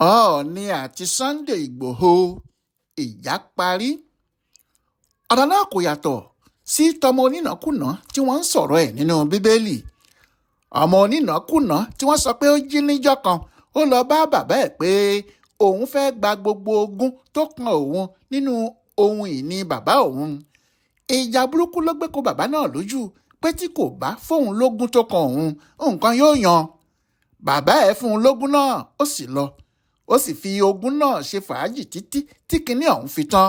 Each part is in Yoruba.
Oòní àti Sunday Igboho ìjà parí. Ọ̀rọ̀ náà kò yàtọ̀ sí tọmọ onínàkúnà tí wọ́n ń sọ̀rọ̀ ẹ̀ nínú Bíbélì. Ọmọ onínàkúnà tí wọ́n sọ pé ó jí níjọ́ kan, ó lọ bá bàbá ẹ̀ pé òun fẹ́ gba gbogbo ogún tó kan òun nínú ohun ìní bàbá òun. Ìjà burúkú ló gbé kó bàbá náà lójú pé tí kò bá fóun lógún tó kan òun, nǹkan yóò yan. Bàbá ẹ̀ fún un lógún náà, ó sì lọ. Ó sì fi ogún náà ṣe fàájì títí tí kinní ọ̀hún fi tán.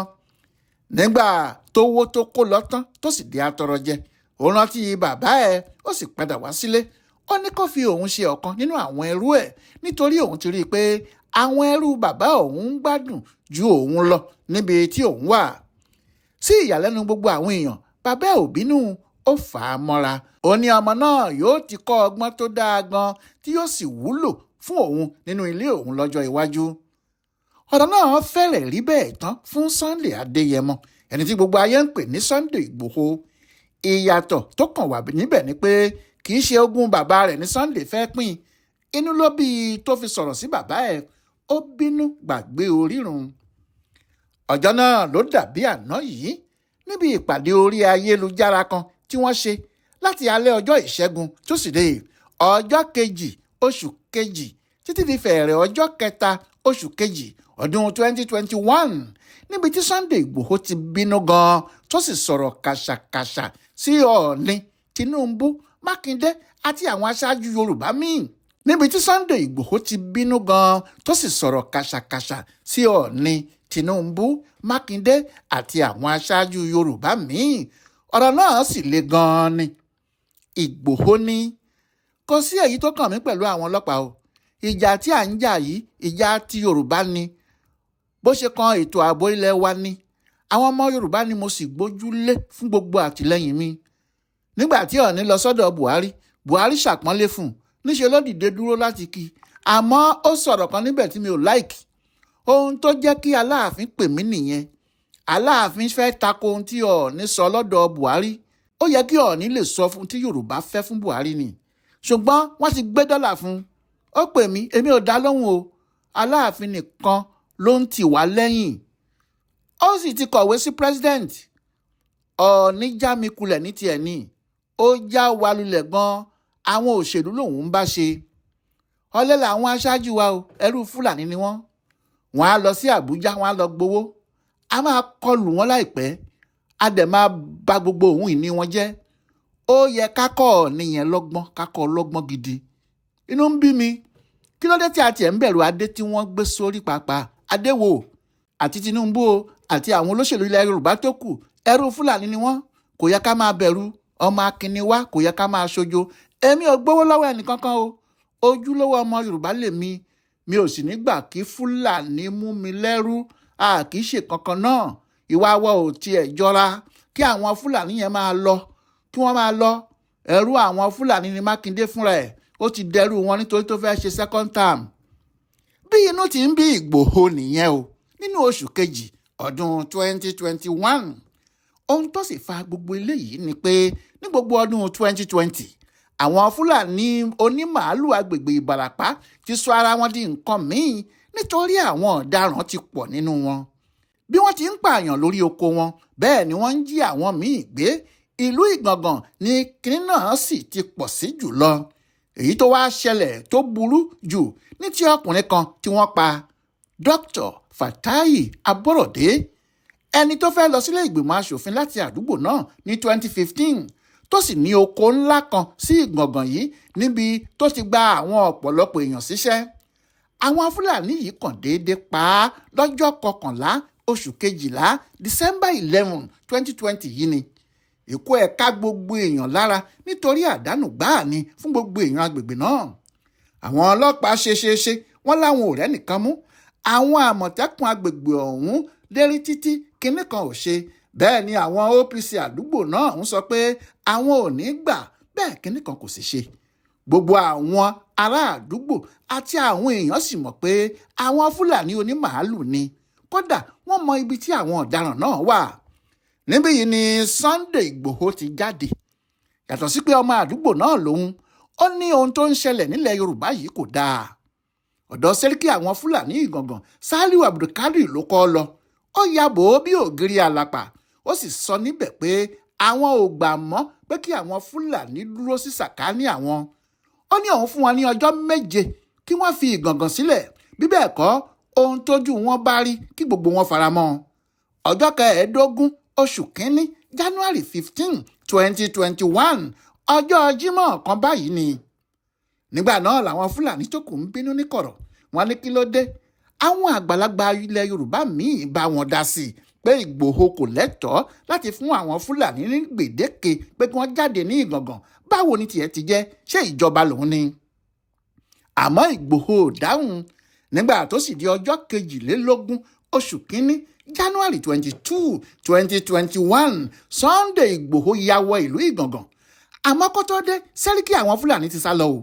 Nígbà tówó tó kó lọ tán tó sì di atọrọjẹ, ó rántí bàbá ẹ̀, ó sì padà wá sílé. Ó ní kó fi òun ṣe ọ̀kan nínú àwọn ẹrú ẹ̀ nítorí òun ti rí i pé àwọn ẹrú bàbá òun ń gbádùn ju òun lọ níbi tí òun wà. Sí ìyàlẹ́nu gbogbo àwọn èèyàn, bàbá ẹ̀ ò bínú, ó fà á mọ́ra. Ó ní ọmọ náà yóò ti kọ́ ọgbọ́n tó dáa gan tí yóò sì wúlò fún òun nínú ilé òun lọ́jọ́ iwájú. Ọ̀rọ̀ náà fẹ́rẹ̀ rí bẹ́ẹ̀ tán fún Sunday Adéyẹmọ, ẹni tí gbogbo ayé ń pè ní Sunday Igboho. Ìyàtọ̀ tó kàn wà níbẹ̀ ni pé kì í ṣe ogún bàbá rẹ̀ ní Sunday fẹ́ pín. Inú ló bí i tó fi sọ̀rọ̀ sí bàbá ẹ̀, ó bínú gbàgbé orírun. Ọjọ́ náà ló dàbí àná yìí níbi ìpàdé orí ayélujára kan tí wọ́n ṣe láti alẹ́ ọjọ́ Ìṣẹ́gun Túsídẹ̀ẹ́, ọjọ́ kejì oṣù kejì títí di fẹ̀rẹ̀ ọjọ́ kẹta oṣù kejì ọdún 2021, níbi tí Sunday Igboho ti bínú gan-an tó sì sọ̀rọ̀ kàṣàkàṣà sí Ọọ̀ni, Tinubu, Mákindé àti àwọn aṣáájú Yorùbá míì. Níbi tí Sunday Igboho ti bínú gan-an tó sì sọ̀rọ̀ kàṣàkàṣà sí Ọọ̀ni, Tinubu, Mákindé àti àwọn aṣáájú Yorùbá míì. Ọ̀rọ̀ náà sì le gan-an ni. Ìgbòho ní kò sí èyí tó kàn mí pẹ̀lú àwọn ọlọ́pàá o. Ìjà tí à ń jà yìí, ìjà ti Yorùbá ni. Bó ṣe kan ètò ààbò ilẹ̀ wa ni. Àwọn ọmọ Yorùbá ni mo sì gbójúlé fún gbogbo àtìlẹ́yìn mi. Nígbà tí Ọọ̀ni lọ sọ́dọ̀ Buhari, Buhari ṣàpọ́nlé fún un. Níṣe ló dìde dúró láti kí i. Àmọ́ ó sọ̀rọ̀ kan níbẹ̀ tí mi ò like. Ohun tó jẹ́ kí Aláàfin pè mí nìyẹn. Aláàfin fẹ́ tako ohun tí Ọọ̀ni sọ lọ́dọ̀ Buhari. Ó yẹ kí Ọọ̀ni lè sọ fún tí Yorùbá fẹ́ fún Buhari ni. Ṣùgbọ́n wọ́n ti gbé dọ́là fún un. Ó pè mí, èmi ò dá lóhùn o. Aláàfin nìkan ló ń tì wá lẹ́yìn. Ó sì ti kọ̀wé sí president. Ọọ̀ni já mi kulẹ̀ ní tiẹ̀ ni. Ó já wa lulẹ̀ gan-an. Àwọn òṣèlú lòun ń bá ṣe. Ọ̀lẹ làwọn aṣáájú wa o, ẹrú Fúlàní ni wọ́n. Wọ́n á lọ sí Àbújá, wọ́n á lọ gbowó. A máa kọlù wọ́n láìpẹ́. A dẹ̀ máa ba gbogbo ohun ìní wọn jẹ́. Ó yẹ ká kọ́ Ọọ̀ni yẹn lọ́gbọ́n, ká kọ́ lọ́gbọ́n gidi. Inú ń bí mi. Kí ló dé tí a tiẹ̀ ń bẹ̀rù adé tí wọ́n gbé sórí pàápàá? Adé wo? Àti Tinubu o, àti àwọn olóṣèlú ilẹ̀ Yorùbá tó kù, ẹrú Fúlàní ni wọ́n. Kò yẹ ká máa bẹ̀rù. Ọmọ akínni wá, kò yẹ ká máa ṣojo. Èmi ò gbowó lọ́wọ́ ẹnì kankan o. Ojúlówó ọmọ Yorùbá lèmi. Mi ò sì ní gbà kí Fúlàní mú mi lẹ́rú. A kì í ṣe kankan náà. Ìwà wa ò tiẹ̀ jọra. Kí àwọn Fúlàní yẹn máa lọ. Kí wọ́n máa lọ. Ẹrú àwọn Fúlàní ni Mákindé fúnra ẹ̀. Ó ti dẹrú wọn nítorí tó fẹ́ ṣe second term. Bí inú ti ń bí Ìgbòho nìyẹn o. Nínú oṣù kejì ọdún 2021. Ohun tó sì fa gbogbo eléyìí ni pé ní gbogbo ọdún 2020, àwọn Fúlàní onímàálù agbègbè Ìbàràpá ti sọ ara wọn di nǹkan míì nítorí àwọn ọ̀daràn ti pọ̀ nínú wọn. Bí wọ́n ti ń pààyàn lórí oko wọn, bẹ́ẹ̀ ni wọ́n ń jí àwọn míì gbé. Ìlú Ìgàngàn ni kinní náà sì ti pọ̀ sí jùlọ. Èyí tó wá ṣẹlẹ̀ tó burú jù ní ti ọkùnrin kan tí wọ́n pa, Dr. Fatai Aborode, ẹni tó fẹ́ lọ sílé ìgbìmọ̀ aṣòfin láti àdúgbò náà ní 2015, tó sì ní oko ńlá kan sí Ìgàngàn yìí níbi tó ti gba àwọn ọ̀pọ̀lọpọ̀ èèyàn síṣẹ́. Àwọn Fúlàní yìí kàn déédé pa á lọ́jọ́ kọkànlá oṣù kejìlá, December 11, 2020 yìí ni. Ikú ẹ̀ ká gbogbo èèyàn lára nítorí àdánù gbáà ni fún gbogbo èèyàn agbègbè náà. Àwọn ọlọ́pàá ṣe ṣe ṣe, wọ́n láwọn ò rẹ́nìkan mú. Àwọn àmọ̀tẹ́kùn agbègbè ọ̀hún lérí títí, kinní kan ò ṣe. Bẹ́ẹ̀ ni àwọn OPC àdúgbò náà ń sọ pé àwọn ò ní gbà bẹ́ẹ̀, kinní kan kò sì ṣe. Gbogbo àwọn ará àdúgbò àti àwọn èèyàn sì mọ̀ pé àwọn Fúlàní onímàálù ni. Kódà wọ́n mọ ibi tí àwọn ọ̀daràn náà wà. Níbí yìí ni Sunday Igboho ti jáde. Yàtọ̀ sí pé ọmọ àdúgbò náà lòun, ó ní ohun tó ń ṣẹlẹ̀ nílẹ̀ Yorùbá yìí kò dáa. Ọ̀dọ̀ sẹ́ríkì àwọn Fúlàní Ìgàngàn, Saliu Abdulkadir, ló kọ́ lọ. Ó ya bò ó bí ògiri àlàpà, ó sì sọ níbẹ̀ pé àwọn ò gbà mọ́ pé kí àwọn Fúlàní dúró sí sàkáání àwọn. Ó ní òun fún wọn ní ọjọ́ 7 kí wọ́n fi Ìgàngàn sílẹ̀, bí bẹ́ẹ̀ kọ́, ohun tójú wọn bá rí kí gbogbo wọn fara mọ́. Ọjọ́ 15 oṣù kínní, January 15, 2021, ọjọ́ Jímọ̀ kan báyìí ni. Nígbà náà làwọn Fúlàní tó kù ń bínú ní kọ̀rọ̀. Wọn ní kí ló dé? Àwọn àgbàlagbà ilẹ̀ Yorùbá míì bá wọn dá sí i pé Ìgbòho kò lẹ́tọ̀ọ́ láti fún àwọn Fúlàní ní gbèdéke pé kí wọ́n jáde ní Ìgàngàn. Báwo ni tiẹ̀ ti jẹ́? Ṣé ìjọba lòun ni? Àmọ́ Ìgbòho ò dáhùn. Nígbà tó sì di ọjọ́ 22 oṣù kínní, January 22, 2021, Sunday Ìgbòho ya wọ ìlú Ìgàngàn. Àmọ́ kó tó dé, sẹ́ríkì àwọn Fúlàní ti sá lọ o.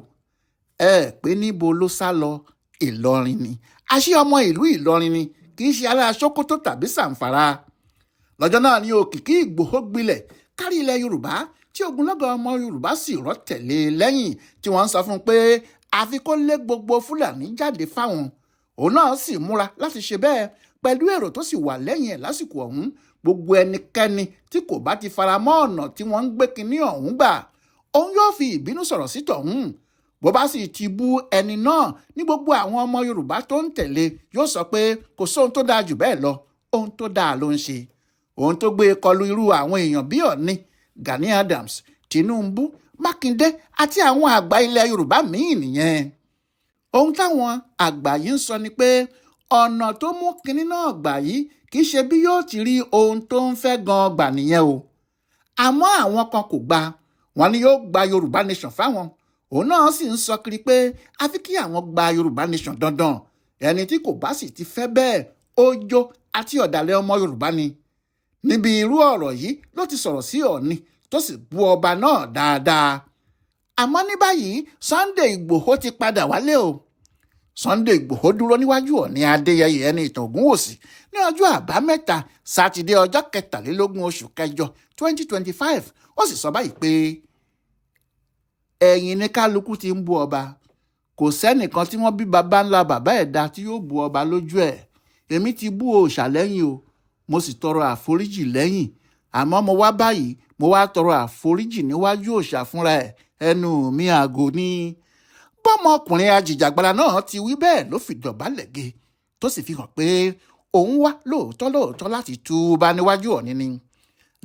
Ẹ pé níbo ló sá lọ? Ìlọrin ni. Àṣé ọmọ ìlú Ìlọrin ni, kì í ṣe ará Sókótó tàbí Sàǹfàrà. Lọ́jọ́ náà ni òkìkí Ìgbòho gbilẹ̀ kárí ilẹ̀ Yorùbá, tí ogunlọ́gọ̀ ọmọ Yorùbá sì rọ́ tẹ̀lé lẹ́yìn, tí wọ́n ń sọ fún un pé àfi kó lé gbogbo Fúlàní jáde fáwọn. Òun náà sì múra láti ṣe bẹ́ẹ̀ pẹ̀lú èrò tó sì wà lẹ́yìn ẹ̀ lásìkò ọ̀hún. Gbogbo ẹnikẹ́ni tí kò bá ti fara mọ́ ọ̀nà tí wọ́n ń gbé kinní ọ̀hún gbà, òun yóò fi ìbínú sọ̀rọ̀ sí tọ̀hún. Bó bá sì ti bú ẹni náà ní, gbogbo àwọn ọmọ Yorùbá tó ń tẹ̀lé yóò sọ pé kò sóhun tó dáa jù bẹ́ẹ̀ lọ, ohun tó dáa ló ń ṣe. Ohun tó gbé e kọlu irú àwọn èèyàn bí Ọ̀ni, Gani Adams, Tinubu, Mákindé àti àwọn àgbà ilẹ̀ Yorùbá míì nìyẹn. Ohun táwọn àgbà yìí ń sọ ni pé ọ̀nà tó mú kinní náà gbà yìí kì í ṣe bí yóò ti rí ohun tó ń fẹ́ gan gbà nìyẹn o. Àmọ́ àwọn kan kò gbà. Wọ́n ní yóò gba Yorùbá Nation fáwọn. Òun náà sì ń sọ kiri pé àfi kí àwọn gba Yorùbá Nation dandan. Ẹni tí kò bá sì ti fẹ́ bẹ́ẹ̀, ojo àti ọ̀dàlẹ̀ ọmọ Yorùbá ni. Níbi irú ọ̀rọ̀ yìí ló ti sọ̀rọ̀ sí Ọ̀ọ̀ni, tó sì bú ọba náà dáadáa. Àmọ́ ní báyìí, Sunday Ìgbòho ti padà wálé o. Sunday Ìgbòho dúró níwájú Ọ̀ọ̀ni Adéyẹyè Ẹniìtàn Ògúnwùsì ní ọjọ́ Àbámẹ́ta Sátidé, ọjọ́ 23 oṣù kẹjọ, 2025. Ó sì sọ báyìí pé ẹ̀yìn ní kálukú ti ń bú ọba. Kò sẹ́nìkan tí wọ́n bí baba ńlá bàbá ẹ̀dá tí yóò bú ọba lójú ẹ̀. Èmi ti bú òòṣà lẹ́yìn o, mo sì tọrọ àforíjì lẹ́yìn. Àmọ́ mo wá báyìí, mo wá tọrọ àforíjì níwájú òòṣà fúnra ẹ̀. Ẹnu mi àgò ni. Bọ́mọkùnrin ajìjàgbara náà ti wí bẹ́ẹ̀ ló fi dọ̀bálẹ̀ ge, tó sì fi hàn pé òun wá lóòótọ́ lóòótọ́ láti túbá níwájú Ọ̀ọ̀ni ni.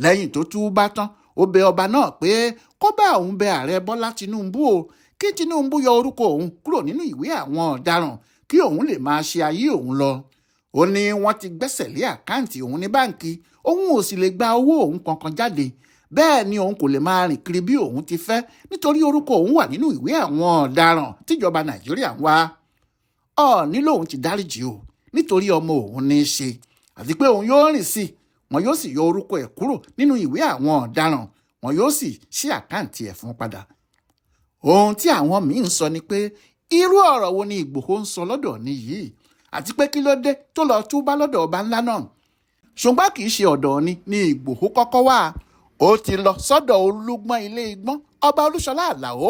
Lẹ́yìn tó túbá tán, ó bẹ ọba náà pé kó bá òun bẹ Ààrẹ Bọ́lá Tinubu o, kí Tinubu yọ orúkọ òun kúrò nínú ìwé àwọn ọ̀daràn, kí òun lè máa ṣe ayé òun lọ. Ó ní wọ́n ti gbẹ́sẹ̀ lé àkáǹtì òun ní báǹkì, òun ò sì lè gba owó òun kankan jáde. Bẹ́ẹ̀ ni òun kò lè máa rìn kiri bí òun ti fẹ́, nítorí orúkọ òun wà nínú ìwé àwọn ọ̀daràn tíjọba Nàìjíríà ń wá. Ọ̀ọ́ni lòun ti dáríjì o, nítorí ọmọ òun ní í ṣe, àti pé òun yóò rìn sí i, wọn yóò sì yọ orúkọ ẹ̀ kúrò nínú ìwé àwọn ọ̀daràn, wọn yóò sì ṣí àkáǹtì ẹ̀ fún padà. Ohun tí àwọn míín ń sọ ni pé irú ọ̀rọ̀ wo ni Ìgbòho ń sọ lọ́dọ̀ ni yìí, àti pé kí ló dé tó lọ túbá lọ́dọ̀ ọba ńlá náà? Ṣùgbọ́n kì í ṣe ọ̀dọ̀ ni ní Ìgbòho kọ́kọ́ wà. Ó ti lọ sọ́dọ̀ Olúgbọ́n Ilé Igbọ́n, Ọba Olúṣọlá Àlàó.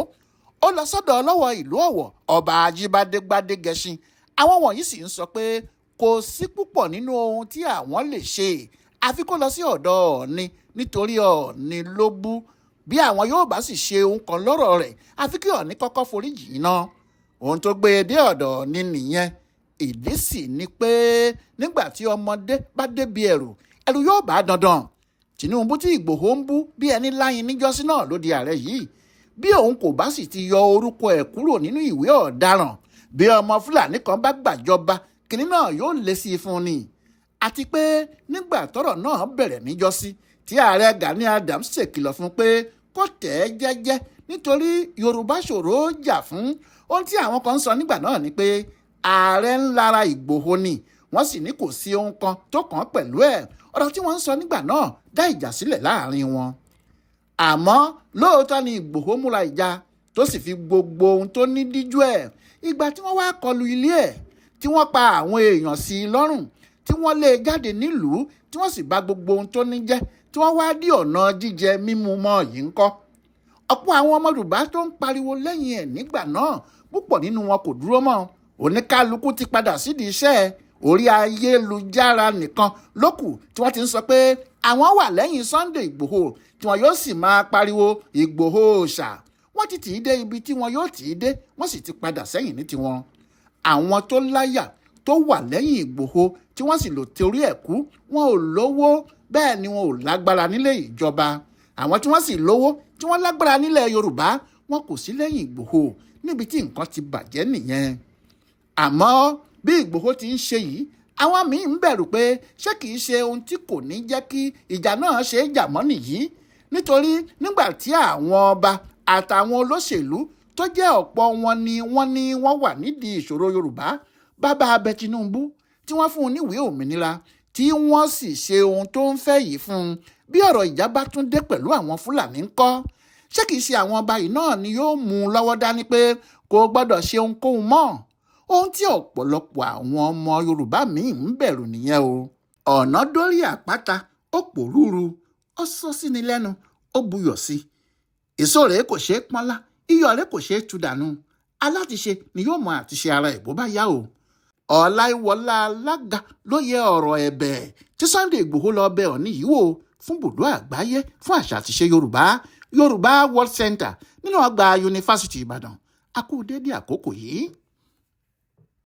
Ó lọ sọ́dọ̀ Ọlọ́wọ̀ ìlú Ọ̀wọ̀, Ọba Ajíbádé Gbádégẹṣin. Àwọn wọ̀nyí sì ń sọ pé kò sí púpọ̀ nínú ohun tí àwọn lè ṣe, àfi kó lọ sí ọ̀dọ̀ Ọ̀ọ̀ni, nítorí Ọ̀ọ̀ni ló bú. Bí àwọn yóò bá sì ṣe ohun kan lọ́rọ̀ rẹ̀, àfi kí Ọ̀ọ̀ni kọ́kọ́ foríjì iná. Ohun tó gbé e dé ọ̀dọ̀ Ọ̀ọ̀ni nìyẹn. Ìdí sì ni pé nígbà tí ọmọdé bá débi ẹ̀rù, ẹ̀rù yóò bá dandan. Tinubu tí Ìgbòho ń bú bí ẹni láyin níjọ́sí náà ló di ààrẹ yìí. Bí òun kò bá sì ti yọ orúkọ ẹ̀ kúrò nínú ìwé ọ̀daràn, bí ọmọ Fúlàní kan bá gbàjọba, kínní náà yóò lé sí i fún ni. Àti pé nígbà tọ́rọ̀ náà bẹ̀rẹ̀ níjọ́sí, tí Ààrẹ Gani Adams ṣèkìlọ̀ fún pé kó tẹ̀ ẹ́ jẹ́jẹ́, nítorí Yorùbá ṣòro jà fún. Ohun tí àwọn kan ń sọ nígbà náà ni pé ààrẹ ń lara Ìgbòho ni, wọ́n sì ní kò sí ohun kan tó kàn án pẹ̀lú ẹ̀. Ọ̀rọ̀ tí wọ́n ń sọ nígbà náà dá ìjà sílẹ̀ láàrin wọn. Àmọ́ lóòótọ́ ni Ìgbòho múra ìjà, tó sì fi gbogbo ohun tó ní díjú ẹ̀. Ìgbà tí wọ́n wá kọlu ilé ẹ̀, tí wọ́n pa àwọn èèyàn sí i lọ́rùn, tí wọ́n lé e jáde nílùú, tí wọ́n sì bà gbogbo ohun tó ní jẹ́, tí wọ́n wá dí ọ̀nà jíjẹ mímu mọ́ yìí ń kọ́, ọ̀pọ̀ àwọn ọmọ Yorùbá tó ń pariwo lẹ́yìn ẹ̀ nígbà náà, púpọ̀ nínú wọn kò dúró mọ́. Oníkálukú ti padà sídìí iṣẹ́. Orí ayélujára nìkan ló kù tí wọ́n ti ń sọ pé àwọn wà lẹ́yìn Sunday Ìgbòho, tí wọn yóò sì máa pariwo Ìgbòho ṣà. Wọ́n ti tì í dé ibi tí wọn yóò tì í dé, wọ́n sì ti padà sẹ́yìn ní tiwọn. Àwọn tó láyà tó wà lẹ́yìn Ìgbòho tí wọ́n sì lò torí ẹ̀ kú, wọn ò lówó, bẹ́ẹ̀ ni wọn ò lágbára nílé ìjọba. Àwọn tí wọ́n sì lówó, tí wọ́n lágbára nílẹ̀ Yorùbá, wọn kò sí lẹ́yìn Ìgbòho. Níbi tí nǹkan ti bàjẹ́ nìyẹn. Àmọ́ bí Ìgbòho ti ń ṣe yìí, àwọn míín ń bẹ̀rù pé ṣé kìí ṣe ohun tí kò ní jẹ́ kí ìjà náà ṣe é jà mọ́ nìyí? Nítorí nígbà tí àwọn ọba àtàwọn olóṣèlú tó jẹ́ ọ̀pọ̀ wọn ni wọ́n ní wọ́n wà nídìí ìṣòro Yorùbá, bàbá abẹ Tinubu tí wọ́n fún un níwèé òmìnira, tí wọ́n sì ṣe ohun tó ń fẹ́ yìí fún un, bí ọ̀rọ̀ ìjà bá tún dé pẹ̀lú àwọn Fúlàní ńkọ́? Ṣé kìí ṣe àwọn ọba yìí náà ni yóò mú un lọ́wọ́ dání pé kò gbọ́dọ̀ ṣe ohunkóhun mọ́? Ohun tí ọ̀pọ̀lọpọ̀ àwọn ọmọ Yorùbá míì ń bẹ̀rù nìyẹn o. Ọ̀nà dórí àpáta, ó pòrúurú, ó sọ sí ni lẹ́nu, ó buyọ̀ sí i. Èso rẹ̀ kò ṣeé pọ́nlá, iyọ̀ rẹ̀ kò ṣeé tú dànù. Alátiṣe ni yóò mọ àtiṣe ara ẹ̀ bó bá yá o. Ọláìwọlá Alága ló yẹ ọ̀rọ̀ ẹ̀bẹ̀ tí Sunday Ìgbòho lọ bẹ Ọ̀ọ̀ni yìí wò fún bùdó àgbáyé fún àṣà àtiṣe Yorùbá, Yorùbá World Center, nínú ọgbà Yunifásitì Ìbàdàn. A kú dédé àkókò yìí.